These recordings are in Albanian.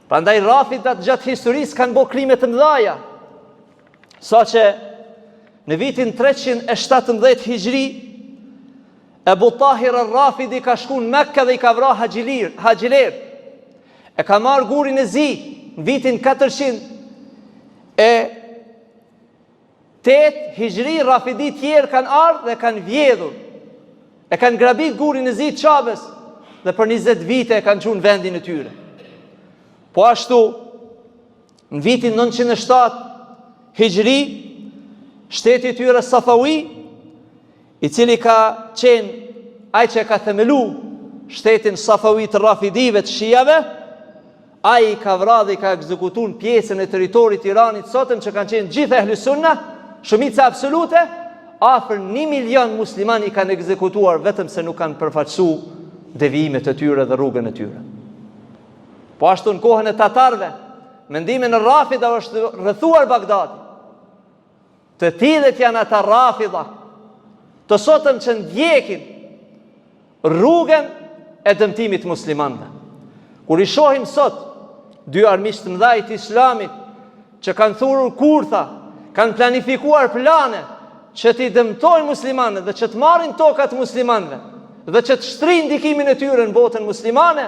Prandaj Rafidat gjatë historisë kanë bo krime të mëdhaja. Saqë në vitin 317 Hijri Ebu Tahir al-Rafidi ka shku në Mekka dhe i ka vra haxhilir, haxhiler. E ka marrë gurin e zi në vitin 408 Hijri Rafidi tjerë kanë ardhë dhe kanë vjedhur. E kanë grabit gurin e zi të Qabes dhe për 20 vite e kanë çu në vendin e tyre. Po ashtu, Në vitin 907 Hijri, shteti i tyre Safawi, i cili ka qenë ai që e ka themelu shtetin Safawi të Rafidive të Shiave, ai i ka vra dhe i ka ekzekutu në pjesën e territorit Iranit sotëm që kanë qenë gjithë ehli sunna, shumica absolute, afër një milion musliman i kanë ekzekutuar vetëm se nuk kanë përfaqësu devijimet e tyre dhe rrugën e tyre. Po ashtu në kohën e tatarëve, me ndihmën e Rafidave është rrethuar Bagdadi. Të tillët janë ata Rafida, të sotëm që ndjekin rrugën e dëmtimit muslimanëve. Kur i shohim sot dy armiq të mëdhaj të Islamit që kanë thurur kurtha, kanë planifikuar plane që t'i dëmtojnë muslimanët dhe që të marrin tokat muslimanëve dhe që të shtrijnë ndikimin e tyre në botën muslimane,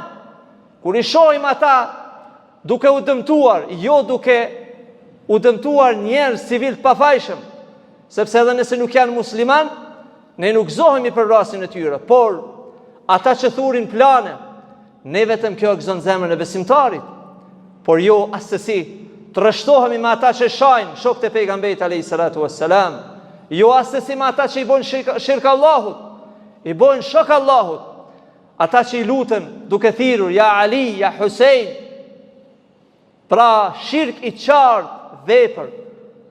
Kur i shohim ata duke u dëmtuar, jo duke u dëmtuar njerëz civil të pafajshëm, sepse edhe nëse nuk janë musliman, ne nuk gëzohemi për vrasjen e tyre, por ata që thurin plane, ne vetëm kjo e gëzon zemrën e besimtarit, por jo assesi të rreshtohemi me ata që shajnë shokët e pejgamberit alayhi salatu wassalam, jo assesi me ata që i bojnë shirk, shirk Allahut, i bojnë shok Allahut, Ata që i luten duke thirrur ja Ali, ja Husein. Pra shirk i qartë vepër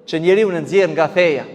që njeriun e nxjerr nga feja.